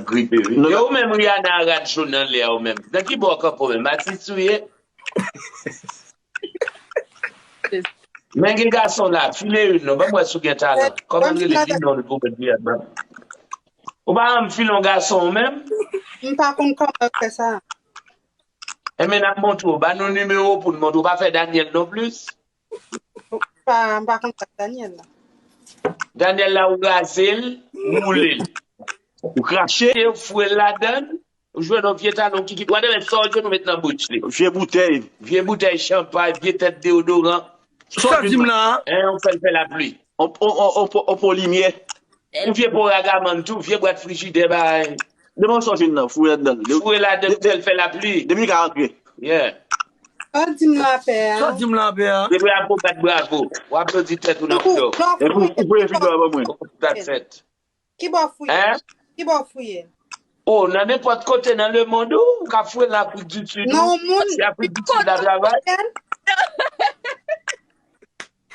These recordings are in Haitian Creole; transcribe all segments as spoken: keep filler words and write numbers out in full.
gripe, wi. E ou menm, Rihanna, rad jòn anlè a, ou menm. Nan ki bò w kanpe w menm? Atis ou ye? Men gen gason la, file youn non, ban m wè si w gen talan. Kòman l rele? Di non l pou mwen, Rihanna. Ou pa janm file yon gason ou menm? M pa konn kòman yo fè sa. Enben, n ap montre w. Ba nou nimewo w pou n montre w. Ou pa fè Daniel non plis? Pa, m pa konn sa Daniel la. Daniel la, ou raze l, ou woule l. Ou krache, ou foure l ladan l, ou jwenn yon vye talon kikit. Whatever, sa w jwenn ou met nan bouch li. Vye boutèy. Vye boutèy chanpay, vye tèt deodoran. Sa w di m la? Hein, ou fè l fè lapli. On, on, on, on, on po limyè. Ou vye po ragamann tou, vye bwat frijidè bay. Demen w sòje nan, foure ladan. Foure ladan, fè l fè lapli. Depi l ka rantre. Yeah. Sa w di m la, pè a? Sa w di m la, pè a? Depi apre w bat bravo, w aplodi tèt ou nan flò. Epi w premye fidwa ban mwen. That's it. Ki bò fouye? Hein? Ki bò fouye? Oh, nan nenpòt kote nan lemond ou, ou ka foure nan Afrik di Sid, non, ou, moun, si Afrik di Sid la travay.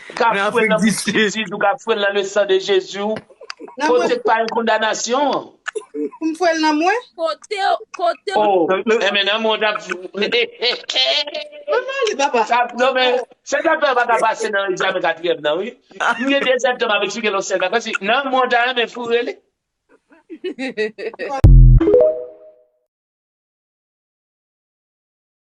Ou ka foure nan Afrik di Sid, ou ka foure nan le sang de Jésus. Kote k pa gen kondanasyon. Pou m foure l nan mwen? Kote, kote. Oh, enben nan mwen w t ap. Sa, non, men, se sa fè pa ka pase nan egzamen katriyèm nan, wi. M gen de sèptanm ap eksplike l yon sèl bagay. Paske nan mwen w ta renmen foure li.